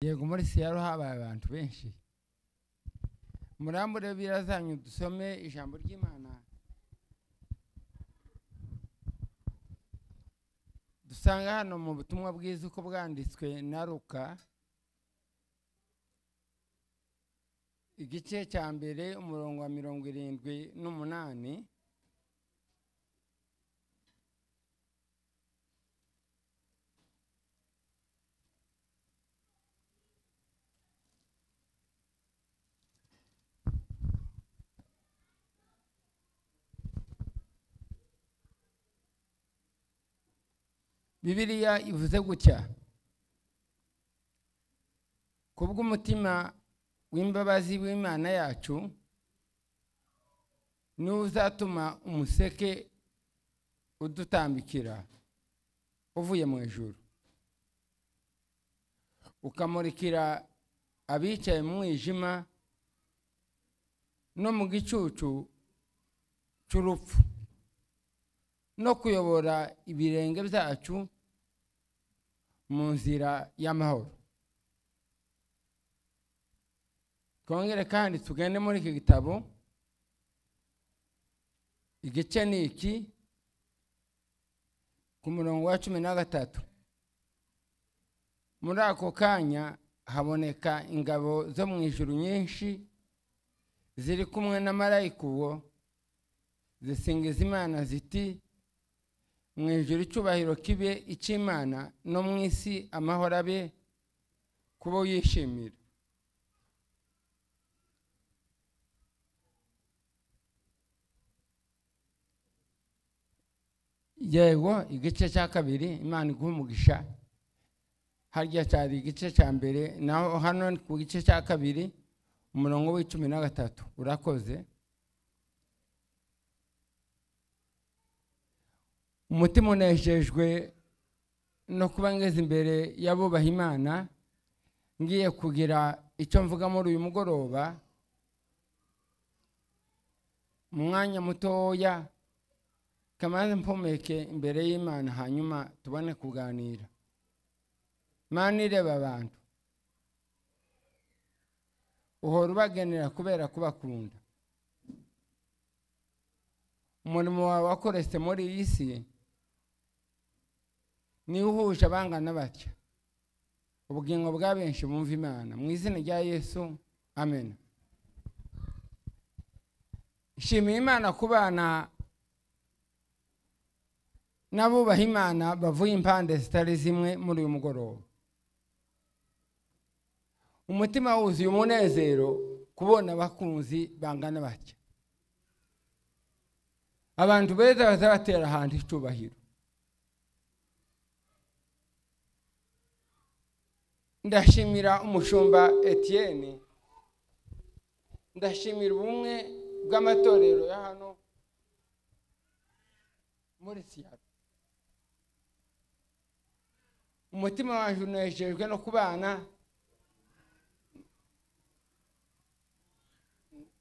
Yego, muri Siyaro habaye abantu benshi. Murambure Bibiliya zanyu dusome ijambo ry'Imana. Dusanga hano mu butumwa bwiza uko bwanditswe na Luka, igice cya mbere umurongo wa 78. Bibiliya ivuze gutya: kubw'umutima w'imbabazi w'Imana yacu niwo uzatuma umuseke udutambikira uvuye mu ijuru, ukamurikira abicaye mu mwijima no mu gicucu cy'urupfu, no kuyobora ibirenge byacu mu nzira y'amahoro. Twongere kandi tugende muri iki gitabo, igice ni iki, ku murongo wa 13. Muri ako kanya haboneka ingabo zo mu ijuru nyinshi ziri kumwe na marayika uwo, zisingiza Imana ziti: mu ijuru icyubahiro kibe icy'Imana, no mu isi amahoro abe kubo yishimira. Yego, igice cya kabiri, Imana iguhe umugisha. Harya cyari igice cya mbere, naho hano ku gice cya kabiri umurongo wa 13. Urakoze. Umutima unejejwe no kuba ngeze imbere y'abubaha Imana, ngiye kugira icyo mvuga muri uyu mugoroba mu mwanya mutoya, kamaze mpumeke imbere y'Imana, hanyuma tubone kuganira. Imana ireba abantu, uhora ubagenera kubera kubakunda. Umurimo wawe wakoretse muri iyi si niwo uhuje abangana batya, ubugingo bwa benshi bumva Imana. Mu izina rya Yesu, amen. Nshimiye Imana kubana n'abubaha Imana bavuye impande zitari zimwe muri uyu mugoroba. Umutima wuzuye umunezero kubona abakunzi bangana batya, abantu beza bazabatera ahantu icyubahiro. Ndashimira umushumba Etienne, ndashimira ubumwe bw'amatorero ya hano muri Siyaro. Umutima wanjye unejejwe no kubana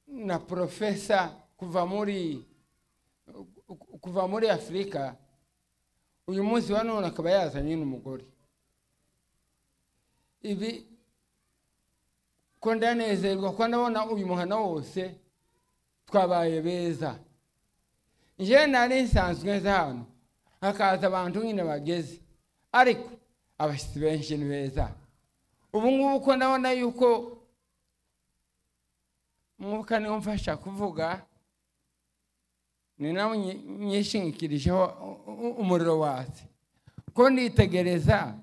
na profesa kuva muri Afurika. Uyu munsi wa none akaba yazanye n'umugore. Ibi ko ndanezerwa ko ndabona uyu muhana wose twabaye beza. Njye nari nsanzwe nza hano hakaza abantu nyine bageze, ariko abashyitsi benshi ni beza. Ubu ngubu ko ndabona yuko umwuka niwo mfasha kuvuga, ni nawe nyishingikirijeho umuriro watse, ko nitegereza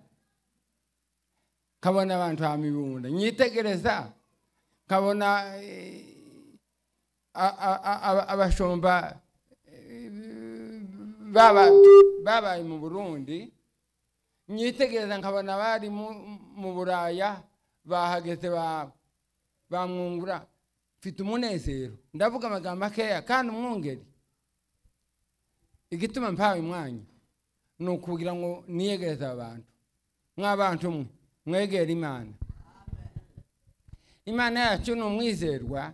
nkabona abantu ha mibunda, nyitegereza nkabona abashumba babaye mu Burundi, nyitegereza nkabona bari mu Buraya bahageze bamwungura. Mfite umunezero, ndavuga amagambo makeya kandi umwungeri. Igituma mpawe umwanya ni ukugira ngo niyegereze abantu. Mw'abantu mwe mwegere Imana. Imana yacu ni umwizerwa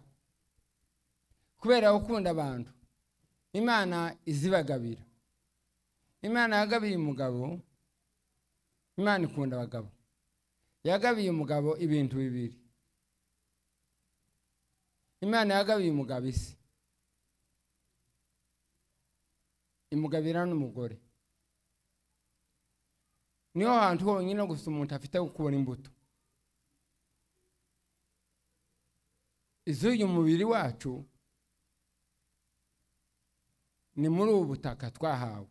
kubera gukunda abantu. Imana izibagabira. Imana yagabiye umugabo, Imana ikunda abagabo. Yagabiye umugabo ibintu bibiri. Imana yagabiye umugabo isi, imugabira n'umugore. Niho hantu honyine gusa umuntu afite gukura imbuto iz'uyu mubiri wacu, ni muri ubu butaka twahawe.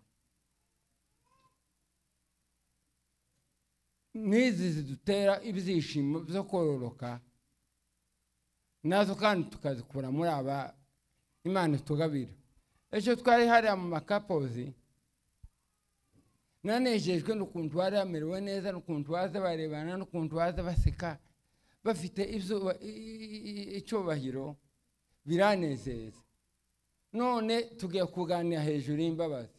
N'izi zidutera ibyishimo byo kororoka nazo kandi tukazikura muri aba Imana itugabira. Ejo twari hariya mu makapozi, nanejejwe n'ukuntu bari bamerewe neza, n'ukuntu baza barebana, n'ukuntu baza baseka bafite icyubahiro, biranezeza. None tugiye kuganira hejuru y'imbabazi.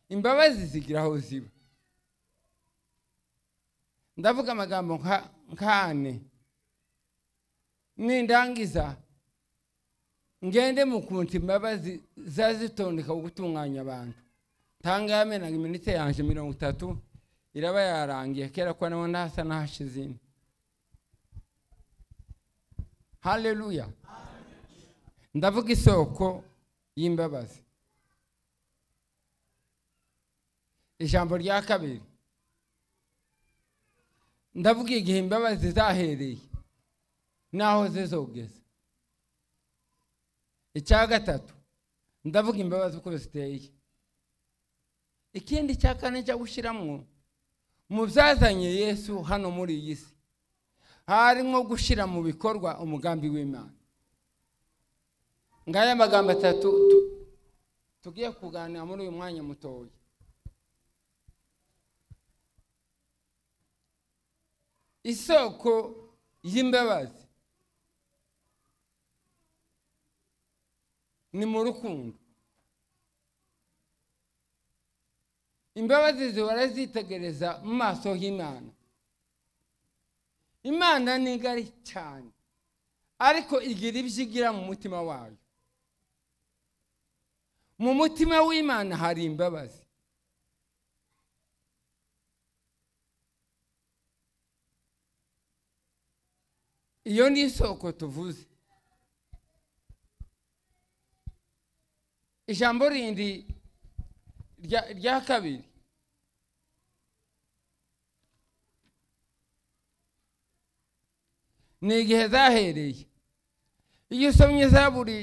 Imbabazi zigira aho ziba. Ndavuga amagambo nk'ane, nindangiza ngende mu kuntu imbabazi zazitondeka gutunganya abantu. Tanga yamenaga iminota yanje 30 iraba yarangiye kera ko nabona hasa n'ahashize ine. Haleluya. Ndavuga isoko y'imbabazi. Ijambo rya kabiri, ndavuga igihe imbabazi zahereye naho zizogeza. Icya gatatu, ndavuga imbabazi uko ziteye. Ikindi cya kane cyo gushyiramo mu byazanye Yesu hano muri iyi si, harimo gushyira mu bikorwa umugambi w'Imana. Ngaya amagambo atatu tugiye kuganira muri uyu mwanya mutoya. Isoko y'imbabazi ni mu rukundo. Imbabazi zihora zitegereza mu maso y'Imana. Imana ni ngari cyane, ariko igira ibyo igira mu mutima wayo. Mu mutima w'Imana hari imbabazi. Iyo ni isoko tuvuze. Ijambo rindi rya kabiri, ni igihe zahereye. Iyo usomye Zaburi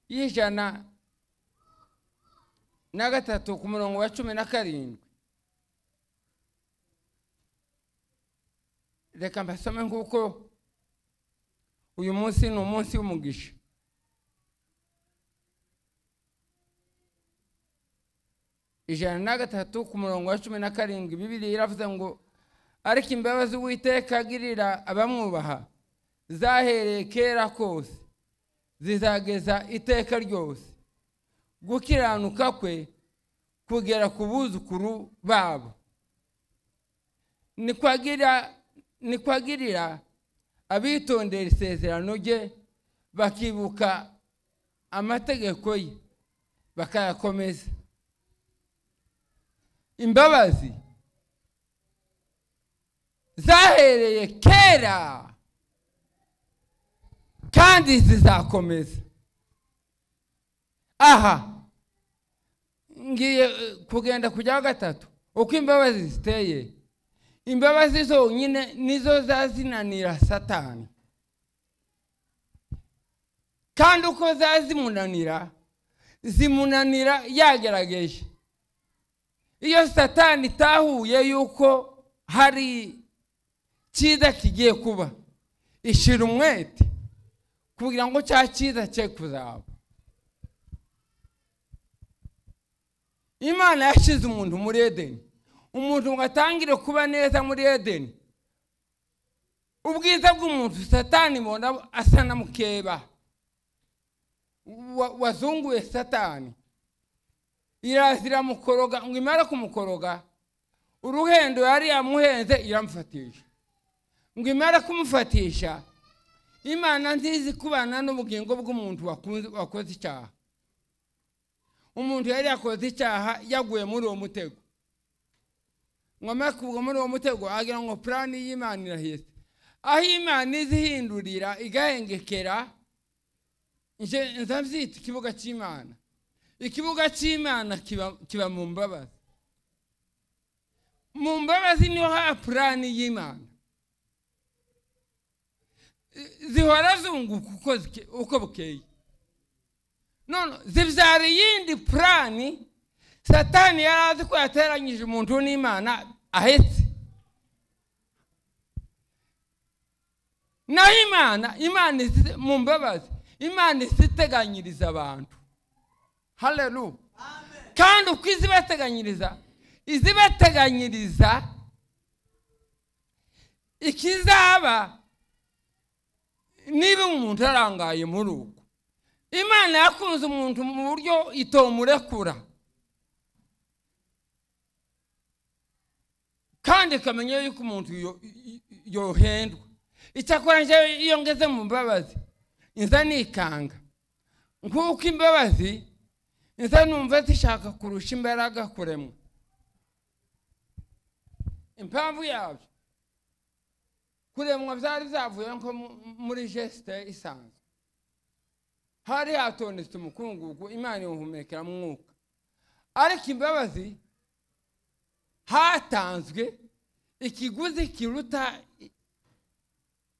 y'103 ku murongo wa 17, reka mbasome nk'uko uyu munsi ni umunsi w'umugisha. 103 ku murongo wa 17, Bibiliya iravuze ngo ariko imbabazi Uwiteka agirira abamwubaha zahereye kera kose, zizageza iteka ryose. Gukiranuka kwe kugera ku buzukuru babo. Nikwagirira abitondera isezerano rye, bakibuka amategeko ye bakayakomeza. Imbabazi zahereye kera kandi zizakomeza. Aha ngiye kugenda kujya gatatu, uko imbabazi ziteye. Imbabazi zonyine nizo zazinanira Satani, kandi uko zazimunanira zimunanira yagerageje. Iyo Satani itahuye yuko hari cyiza kigiye kuba, ishira umwete kugira ngo cya cyiza cye kuzaba. Imana yashyize umuntu muri Edeni, umuntu ngo atangire kuba neza muri Edeni. Ubwiza bw'umuntu Satani ibona asa na mukeba wazunguye Satani, iraza iramukoroga. Ngo imara kumukoroga, uruhendo yari yamuhenze iramufatisha. Ngo imara kumufatisha, Imana ntizi kubana n'ubugingo bw'umuntu wakoze icyaha. Umuntu yari yakoze icyaha yaguye muri uwo mutego. Ngo amare kugwa muri uwo mutego, agira ngo plan y'Imana irahise. Aho Imana izihindurira igahengekera, nje nzabyita ikibuga cy'Imana. Ikibuga cy'Imana kiba mu mbabazi. Mu mbabazi niho ha plan y'Imana. Zihora zunguka uko bukeye. None zibyara iyindi plan. Satani yari azi ko yateranyije umuntu n'Imana ahetse. Naho Imana mu mbabazi, Imana iziteganyiriza abantu. Haleluya. Kandi uko izibateganyiriza ikizaba niba umuntu arangaye muri uko. Imana yakunze umuntu mu buryo itomurekura, kandi ikamenya yuko umuntu yohendwa. Icyakora njyewe iyo ngeze mu mbabazi inza nikanga, nkuko imbabazi inza numva zishaka kurusha imbaraga kuremwa. Impamvu yabyo, kuremwa byari byavuye nko muri geste isanzwe. Hari hatondetse umukungugu, Imana iwuhumekera mwuka. Ariko imbabazi hatanzwe ikiguzi kiruta,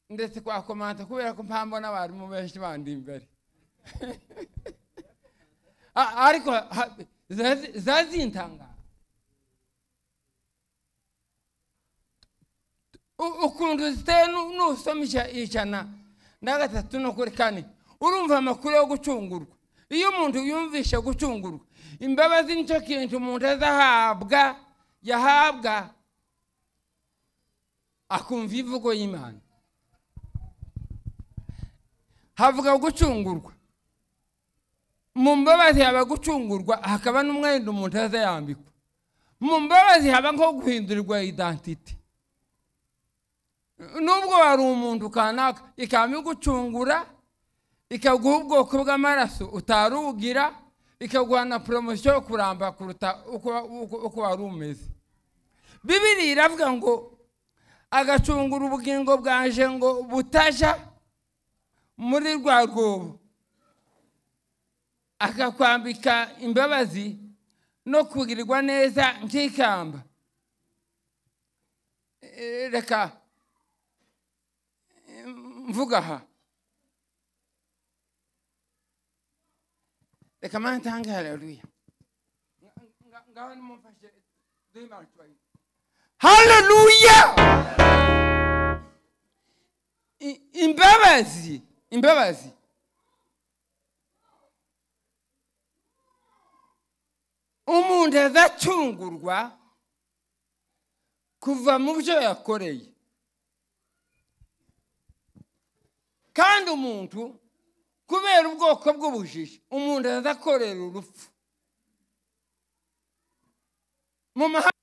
ndetse kwa komanta kubera ko mpambo n'abarimu benshi bandi imbere. Ariko zazintanga ukuntu ziteye. Nusoma 103 no kuri 4, urumva amakuru yo gucungurwa. Iyo umuntu yumvishe gucungurwa, imbabazi nicyo kintu umuntu azahabwa, yahabwa akumva imvugo y'Imana. Havuga gucungurwa. Mu mbabazi haba gucungurwa, hakaba n'umwenda umuntu azayambikwa. Mu mbabazi haba nko guhindurirwa identity. Nubwo wari umuntu kanaka, ikaba igucungura, ikaguha ubwoko bw'amaraso utarugira, ikaguha na promotion yo kuramba kuruta uko wari umeze. Bibiliya iravuga ngo agacungura ubugingo bwanje ngo butaja muri rwa rwobo, akakwambika imbabazi no kugirirwa neza nk'ikamba. Reka mvuga aha, reka mana ntange haleluya. Ngaho nimumfashe duhe Imana icyubahiro. Haleluya. Imbabazi, imbabazi umuntu azacungurwa kuva mu byo yakoreye. Kandi umuntu kubera ubwoko bw'ubujiji, umuntu azakorera urupfu. Mu mahanga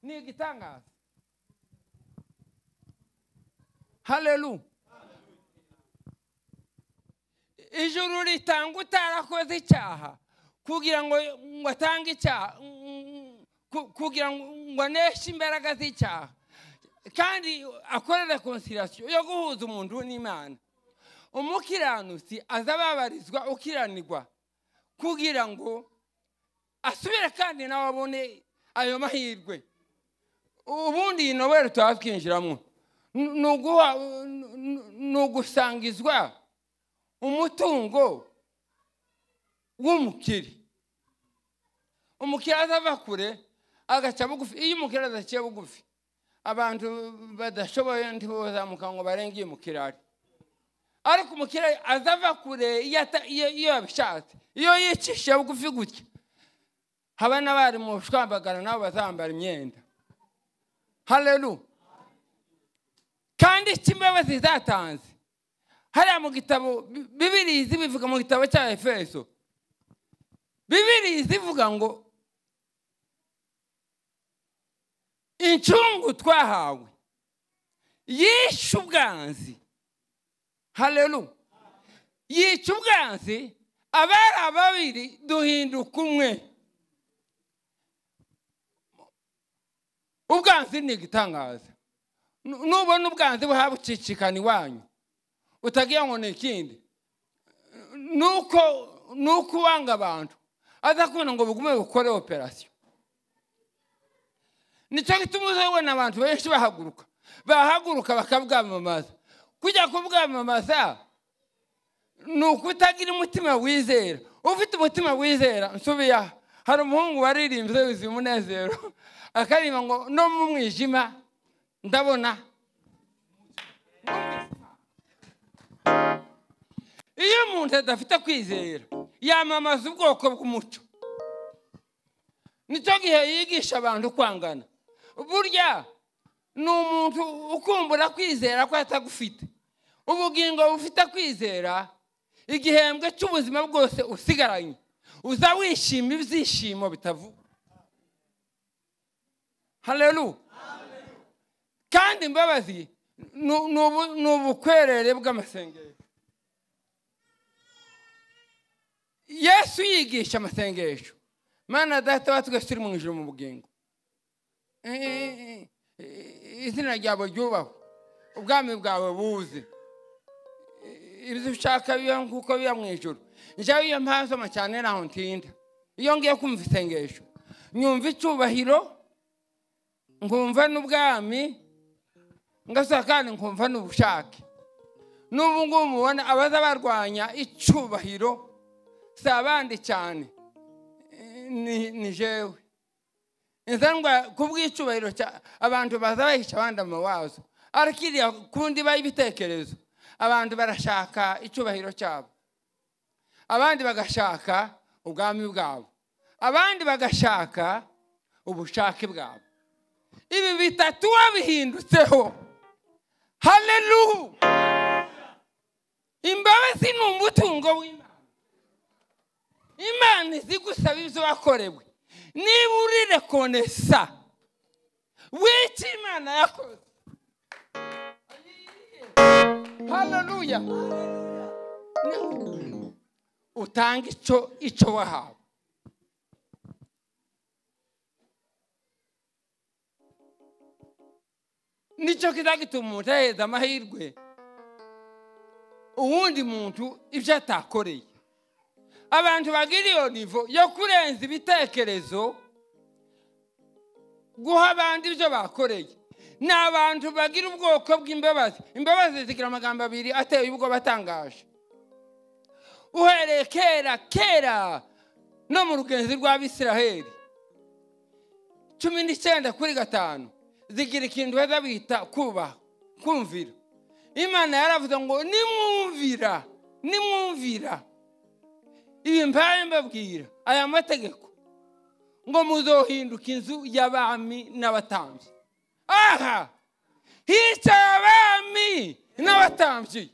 ni igitangaza. Haleluya. Ijuru ritanga utarakoze icyaha kugira ngo atange icyaha, kugira ngo aneshe imbaraga z'icyaha, kandi akore reconciliation yo guhuza umuntu n'Imana. Umukiranutsi azababarizwa ukiranirwa kugira ngo Asubire kandi nawe abone ayo mahirwe. Ubundi iyi noweli tuba twinjiramo ni ugusangizwa umutungo w'umukire. Umukire azava kure agaca bugufi. Iyo umukire adaciye bugufi, abantu badashoboye ntibazamuka ngo barenge iyo mukire ari. Ariko umukire azava kure iyo yabishatse, iyo yicishije bugufi gutya, haba n'abari mu bushwambagara nabo bazambara imyenda. Haleluya. Kandi icyo imbabazi zatanze hariya mu gitabo Bibiliya zibivuga, mu gitabo cya Efeso, Bibiliya zivuga ngo incungu twahawe yishe ubwanzi. Haleluya. Yica ubwanzi, abari ababiri duhinduka umwe. Ubwanzi ni igitangaza. Nubona ubwanzi bucicikana iwanyu, utagira ngo ni ikindi, nuko uwanga abantu aza kubona ngo bugume bukore operasiyo. Nicyo gituma uzabona abantu benshi bahaguruka, bahaguruka bakabwamamaza. Kujya kubwamamaza ni ukutagira umutima wizera. Ufite umutima wizera, nsubiye aha, hari umuhungu waririmbye yuzuye umunezero, akaririmba ngo no mu mwijima ndabona. Iyo umuntu adafite kwizera yamamaza ubwoko bw'umuco. Nicyo gihe yigisha abantu kwangana. Burya ni umuntu ukumbura kwizera ko atagufite. Ubugingo bufite kwizera, igihembwe cy'ubuzima bwose usigaranye, uza wishima ibyishimo bitavugwa. Haleluya. Kandi imbabazi ni ubukwerere bw'amasengesho. Yesu yigisha amasengesho. Mana Data wa twese uri mu ijuru mu bugingo, izina ryawe ryubahwe, ubwami bwawe buze, ibyo ushaka biba nk'uko biba mu ijuru. Njyewe iyo mpasoma cyane naho ntinda. Iyo ngiye kumva isengesho nyumva icyubahiro, nkumva n'ubwami, ngasa kandi nkumva n'ubushake. N'ubu ngubu mubona abaza barwanya icyubahiro si abandi cyane, ni jewe. Inzangwa kubw'icyubahiro abantu baza bahisha abandi amawazo, ariko iriya kundi bayibitekerezo, abantu barashaka icyubahiro cyabo, abandi bagashaka ubwami bwabo, abandi bagashaka ubushake bwabo. Ibi bitatu wabihindutseho. Haleluya. Imbabazi ni umutungo w'Imana. Imana izigusaba ibyo wakorewe. Niba uri rekonesa w'icyo Imana yakoze. Haleluya. Utanga icyo wahawe. Nicyo kizagituma umuntu aheza amahirwe uwundi muntu ibyo atakoreye. Abantu bagira iyo nivo yo kurenza ibitekerezo, guha abandi ibyo bakoreye, ni abantu bagira ubwoko bw'imbabazi. Imbabazi zigira amagambo abiri ateye ubwoba atangaje. Uhereye kera kera no mu rugenzi rw'Abisiraheli 19:5 zigira ikintu baza bita kubaha, kumvira. Imana yaravuze ngo nimwumvira, nimwumvira ibi mbaye mbabwira aya mategeko, ngo muzohinduka inzu y'abami n'abatambyi. Aha hicaye abami n'abatambyi.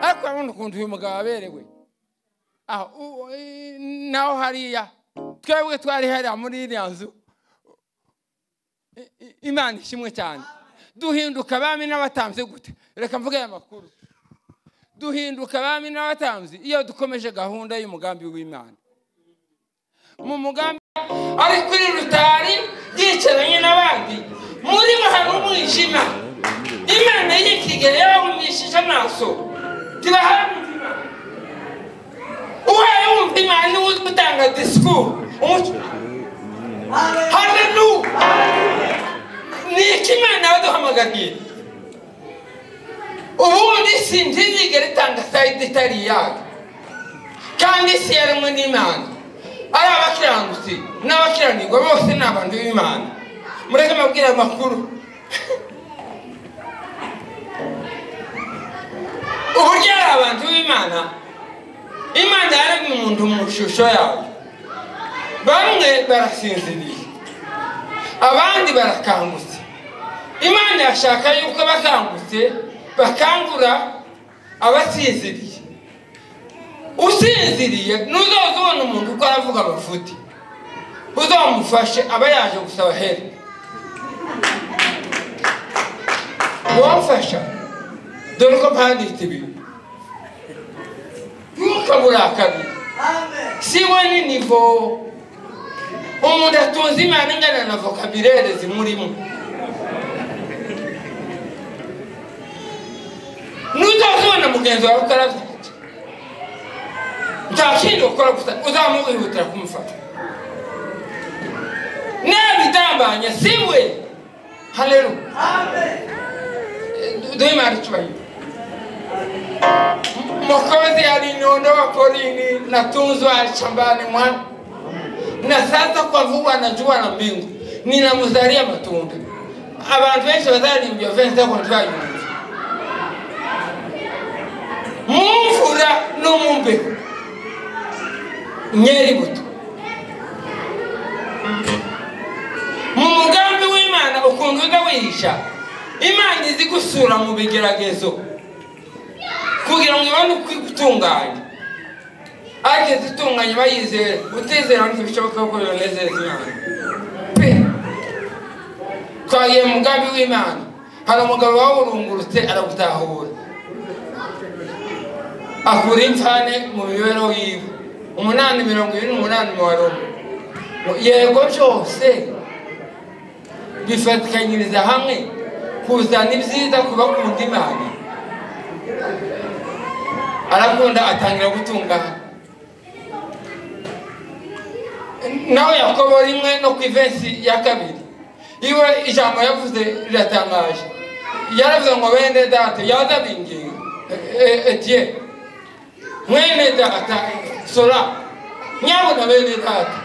Ariko urabona ukuntu uyu mugabo aberewe. Aho naho hariya twebwe twari hariya muri iriya nzu. Imana ishimwe cyane. Duhinduka abami n'abatambyi gute? Reka mvuge aya makuru. Duhinduka abami n'abatambyi iyo dukomeje gahunda y'umugambi w'Imana. Mu mugambi ari kuri rutari yicaranye n'abandi, muri bo hari umwijima. Imana yikigera yabahumishije amaso, tibahaye umutima. Uhaye wumva Imana niwe utanga disikuru. Haleluya. Ni iki Imana yaduhamagariye? Ubundi isi ntizigera itanga side itari iyayo, kandi isi yaremwe n'Imana. Ari abakiranutsi n'abakiranirwa bose ni abantu b'Imana. Mureke mbabwire amakuru. Uburyo ari abantu b'Imana, Imana yaremye umuntu mu ishusho yayo. Bamwe barasinziriye, abandi barakangutse. Imana yashaka yuko abakangutse bakangura abasinziriye. Usinziriye nuzoza ubona umuntu uko aravuga amafuti, uzamufashe aba yaje gusaba hera. Wamfasha dore ko mpanditse ibi, ntukaburakabiri. Si we ni nivo umuntu atunze Imana ingana na vocabulaire zimurimo. Nuzazubona mugenzi wawe uko aravuga, nta kindi ukora gusa uzamwihutira kumufata. Nabidambanya si we. Haleluya. Duhe Imana icyubahiro. Mwokozi aliniondoa porini na tunzwa shambani mwangu, na sasa kwa mvua na jua na mbingu ninamzalia matunda. Abantu benshi bazarimbye venze ko ntbayumva. Mu mvura no mu mbeho nyeri buto. Mu mugambi w'Imana ukuntu uza wihisha, Imana izi gusura mu bigeragezo kugira ngo ibone uko igutunganya. Ariko izitunganya bayizera, utizera ntibishoboka ko bibonezeza Imana pe. Twagiye mu mugambi w'Imana, hari umugabo wawurungurutse aragutahura, akura imfane mu mibereho yiwe. 8:28 mu Baroma. Yego byose bifatikanyiriza hamwe kuzana ibyiza ku bakunda Imana. Arakunda atangira gutungana. Nawe Yakobo 1 no ku ivensi ya 2, iwe ijambo yavuze riratangaje. Yaravuze ngo bene data yazabinginga Etienne, mwene data sora nyabona bene data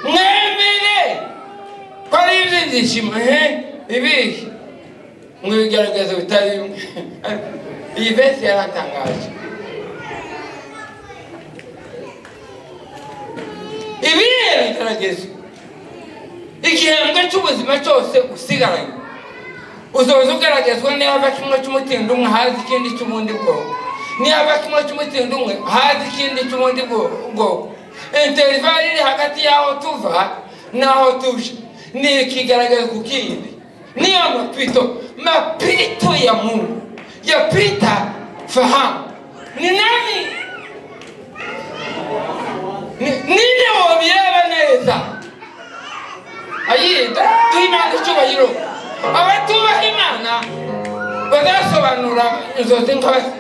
mwemere ko ari ibyishimo ibihe mwigaragaza bitari bimwe. Iyi vesi yaratangaje. Ibihe bigeragezo, igihembwe cy'ubuzima cyose usigaranye uzoza ugeragezwa. Niba kimwe cy'umutindo umwe haza ikindi cy'ubundi bwoko, niba kimwe cy'umutindo umwe haza ikindi cy'ubundi bwoko. Intervalle iri hagati y'aho tuva n'aho tuje ni ikigaragaza ku kindi. Niyo mapito, mapito ya Mungu yapita fahamu. Ni nani? Ninde wobireba neza? Ayi, duhe Imana icyubahiro. Abatubaha Imana bazasobanura inzozi nk'abasi,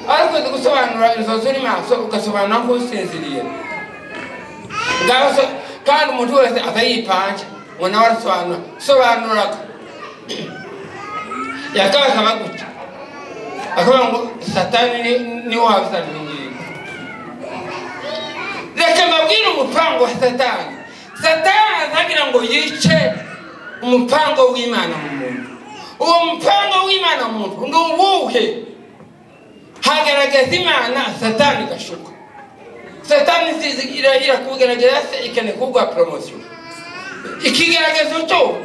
ariko uzi gusobanura inzozi uri maso ugasobanura nk'usinziriye. Kandi umuntu wese atayipanja ngo nawe arasobanura. Sobanuraga yakabakaba gutya akavuga ngo Satani niwe wabizana ibingibi. Reka mbabwire umupango wa Satani. Satani azagira ngo yice umupango w'Imana mu muntu. Uwo mupango w'Imana mu muntu ni uwuhe? Hagaragaza Imana, Satani igashuka. Satani irakugerageza se ikeneye kuguha poromosiyo. Ikigaragazo cyo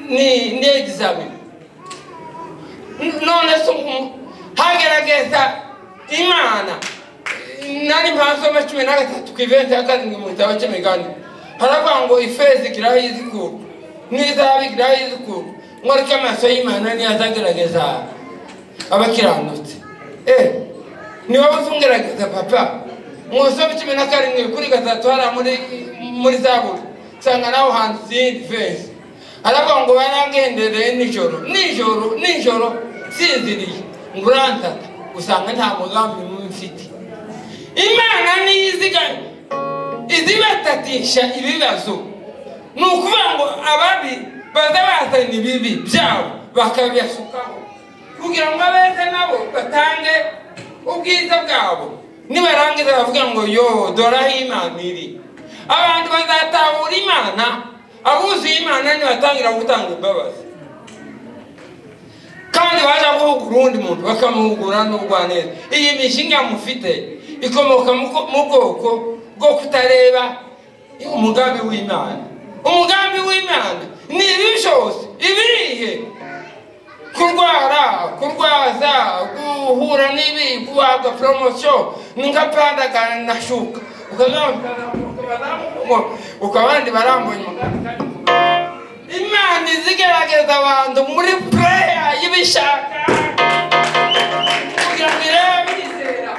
ni examen. None se hagaragaza Imana. Nari mpasoma 13 ku iventi ya 7 mu gitabo cy'Imigani. Haravuga ngo ifeza igira aho izikurwa n'izahabu igira aho izikurwa, ngo ariko amaso y'Imana niyo azagerageza abakiranutse. Ni wowe uzungerageza papa. Mu 17 kuri 3 hariya muri Zaburi nsanga naho handitse iyindi vesi. Aravuga ngo barangendereye nijoro nijoro nijoro sinziriye, ngo urantata usanga nta mugambi mubi mfite. Imana niyo iziga Izibatatisha ibibazo ni ukuvuga ngo ababi baza bazana ibibi byabo bakabisukaho kugira ngo abeza nabo batange ubwiza bwabo. Nibarangiza bavuga ngo yo dore aho Imana iri. Abantu bazatahura Imana, abuzuye Imana nibatangira gutanga imbabazi. Kandi baje guhugura undi muntu bakamuhugura n'ubugwaneza. Iyi mishinga mufite ikomoka mu bwoko bwo kutareba umugambi w'Imana. Umugambi w'Imana ni ibi byose ibirihe: kurwara, kurwaza, guhura n'ibi, guhabwa promotion, nkapanda nashuka ukabandi barambuye. Imana izigerageza abantu muri prayer y'ibishaka kugira ngo irebe izera.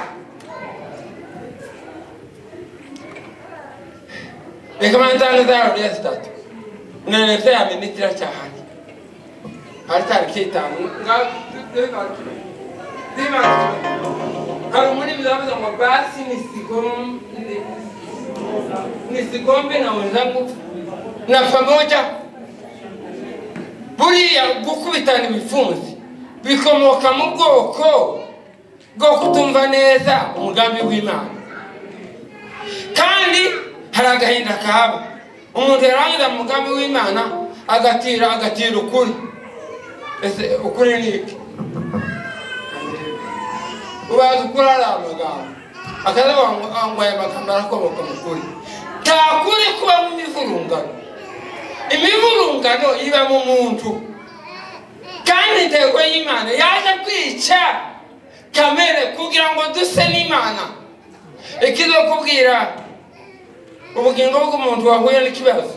Reka manzana za ruriya zitatu none ya minitira cyane hari tariki 5 hari umurimi zavuze ngo basi nisigombe na wenzangu na pamoja. Buriya gukubitana imipfunsi bikomoka mu bwoko bwo kutumva neza umugambi w'Imana. Kandi hari agahinda kahaba, umuntu yarangiza mu mugambi w'Imana agatira ukuri. Ese ukuri ni iki? Ubaza ukuri ari amagambo akavuga ngo aya magambo arakomoka mu kuri. Nta kuri kuba mu mivurungano. Imivurungano iba mu muntu, kandi intego y'Imana yaje kwica kamere kugira ngo duse n'Imana. Ikizokubwira ubugingo bw'umuntu wahuye n'ikibazo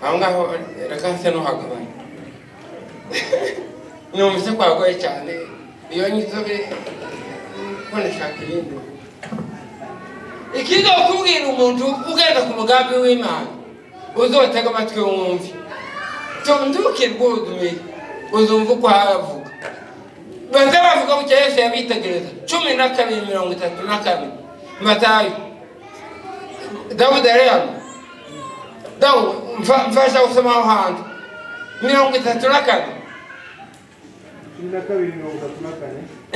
aho ngaho reka nse n'uhagabanya. Numvise kwagoye cyane iyo nyizobe ko nashaka ibindi. Ikizokubwira umuntu ugenda ku mugambi w'Imana uzotega amatwi wumve, tundukirwe udume uzumva uko havuga. Baza bavuga bucya Yesu yabitegereza 12:32 Matayo. Dawudi ari hano. Dawudi mfasha gusoma aho hantu 34. 12:34.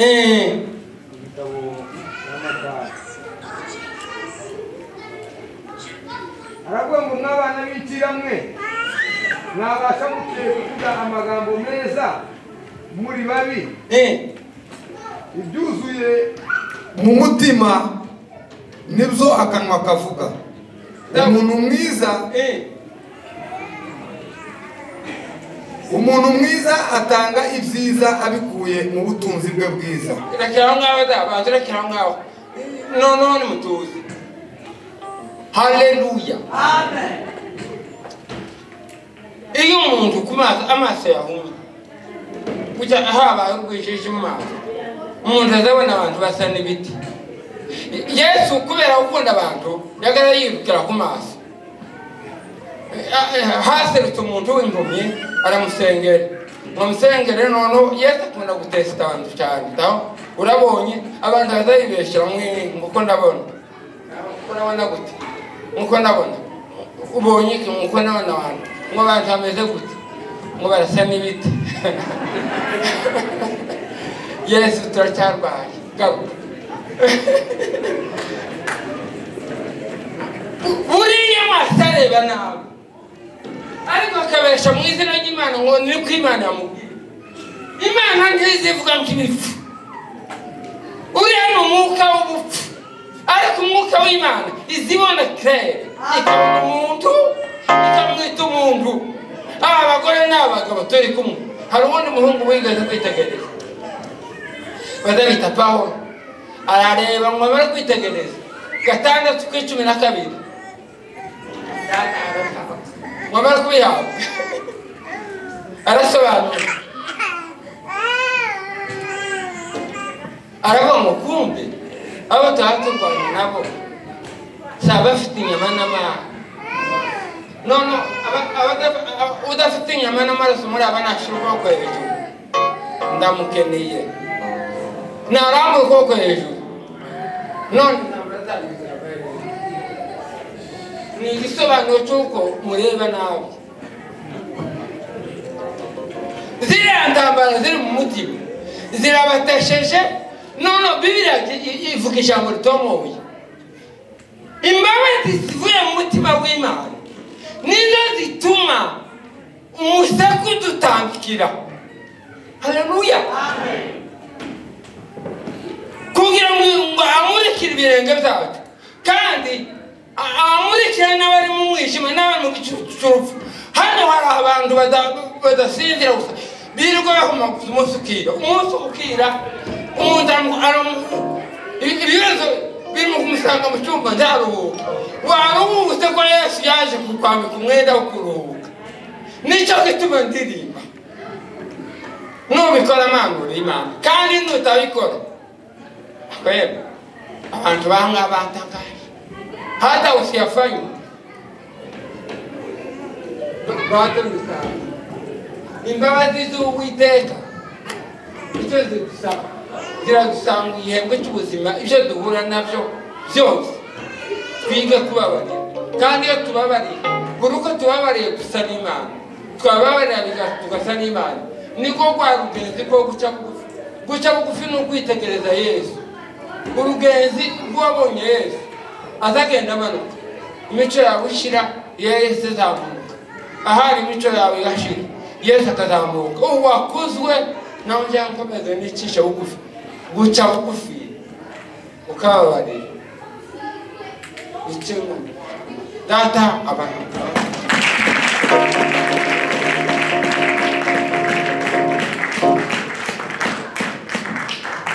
Igitabo cy'Amatayo. Aravuga ngo mwabana b'ikira mwe mwabasha mute kuvuga amagambo meza muri babi? Ibyuzuye mu mutima nibyo akanwa kavuga. Umuntu mwiza atanga ibyiza abikuye mu butunzi bwe bwiza. Rekera ngaho da, bantu rekera ngaho. None mutuzi. Haleluya. Amen. Iyo umuntu ku maso amaso yahumye kujya habaye urwijiji mu maso, umuntu azabona abantu basa n'ibiti. Yesu kubera gukunda abantu yagara yirukira ku maso. Haserutse umuntu w'impumyi aramusengera, amusengere noneho Yesu akunda gutesita abantu cyane. Urabonye abantu bazayibeshyira nkuko ndabona, urabona gute nkuko ndabona, ubonye iki nkuko ndabona abantu ngo abantu bameze gute, ngo barasa n'ibiti. Yesu turacyarwaye garuka. Buriya amaso areba nabi ariko akabesha mu izina ry'Imana ngo niko Imana yamubwiye. Imana ntizivuga nk'ibipfu. Uriya ni umwuka w'ubupfu, ariko umwuka w'Imana izibona claire, ikabona umuntu ikamwita umuntu. Aba bagore n'abagabo turi kumwe, hari uwundi muhungu wigeze kwitegereza bazabita Pawulo, arareba ngo amare kwitegereza 6:12 ngo amare kubihabwa arasobanura aravuga ngo kumbe abo tuba turwana nabo si abafite inyama n'amaraso. None udafite inyama n'amaraso muri aba ntashyira ukuboko hejuru, ndamukeneye narambura ukuboko hejuru none Ni igisobanuro cy'uko mureba nabi. Ziriya ntambara ziri mu mutima zirabatesheje. None Bibiliya ivuga ijambo ritomoye, imbabazi zivuye mu mutima w'Imana nizo zituma umusaku dutambikira. Haleluya. Kugira ngo amurikire ibirenge byacu, kandi amurikire n'abari mu mwijima n'abari mu gicucu cy'urupfu. Hano hari abantu badasinzira gusa, birirwa bahumaguza umunsi ukira, umunsi ukira, umuntu ibibazo birimo kumusanga mu cyumba ntaruhuka. Waruhutse ko Yesu yaje kukwambika umwenda wo kuruhuka. Nicyo gituma ndirimba. Nubikora mangura Imana, kandi nutabikora akweba abantu banga bantangaje, hata usiyafanye batarusanga. Imbabazi z'Uwiteka icyo zidusaba, ziradusanga igihembwe cy'ubuzima, ibyo duhura nabyo byose twige kubabarira. Kandi iyo tubabariye, buri uko tubabariye dusa n'Imana, twababarira tugasa n'Imana. Niko rwa rugenzi rwo guca bugufi. Guca bugufi ni ukwitegereza Yesu. Urugenzi rw'uwabonye Yesu azagenda amanuka, imico yawe ishira, Yesu izamuka. Ahari imico yawe igashira, Yesu akazamuka. Uwakuzwe nawe njya nkomeze nicisha bugufi. Guca bugufi ukababarira icyo data abantu.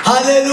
Hallelujah.